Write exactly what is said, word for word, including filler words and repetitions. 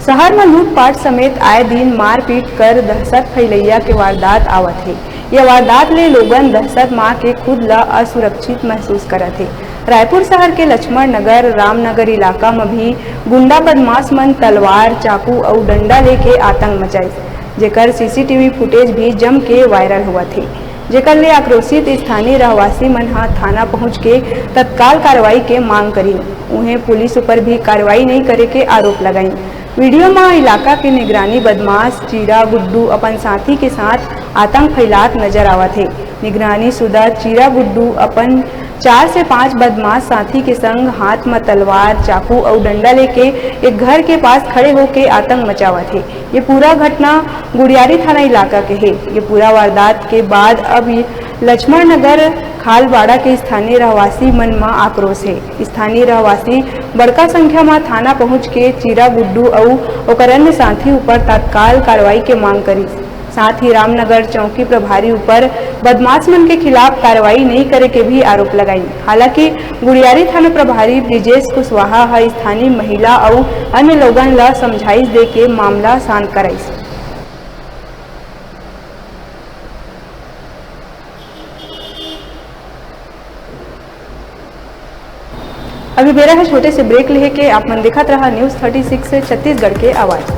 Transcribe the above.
शहर म लूटपाट समेत आए दिन मारपीट कर दहशत फैलैया के वारदात आवत हे। ये वारदात ले लोगन दहशत म आके खुद ल असुरक्षित महसूस करत हे। रायपुर शहर के लक्ष्मण नगर, रामनगर इलाका म भी गुंडा बदमाश मन तलवार, चाकू अउ डंडा लेके आतंक मचाइस, जेकर सीसीटीवी फुटेज भी जम के वायरल होवत हे, जेकर ले आक्रोशित स्थानीय रहवासी मन ह थाना पहुंच के तत्काल कार्रवाई के मांग करिन। उहें, पुलिस ऊपर भी कार्रवाई नइ करे के आरोप लगाइन। वीडियो म इलाका के निगरानी बदमाश चीरा गुड्डू अपन साथी के साथ आतंक फैलात नजर आवत हे। निगरानी शुदा चीरा गुड्डू अपन चार से पांच बदमाश साथी के संग हाथ म तलवार, चाकू अउ डंडा लेके एक घर के पास खड़े होके आतंक मचावत हे। ये पूरा घटना गुड़ियारी थाना इलाका के हे। ये पूरा वारदात के बाद अब ये लक्ष्मण नगर खालबाड़ा के स्थानीय रहवासी मन म आक्रोश हे। स्थानीय रहवासी बड़का संख्या म थाना पहुंच के चीरा गुड्डू अउ ओकर अन्य साथी ऊपर तत्काल कार्रवाई के मांग करिस। साथ ही रामनगर चौकी प्रभारी ऊपर बदमाश मन के खिलाफ कार्रवाई नइ करे के भी आरोप लगाइन। हालांकि गुड़ियारी थाना प्रभारी ब्रिजेश कुशवाहा ह स्थानीय महिला अउ अन्य लोगन ल समझाइश दे के मामला शांत कराइस। अभी बेरा है छोटे से ब्रेक लेहे के। आप मन देखत रहा न्यूज़ थर्टी सिक्स छत्तीसगढ़ के आवाज़।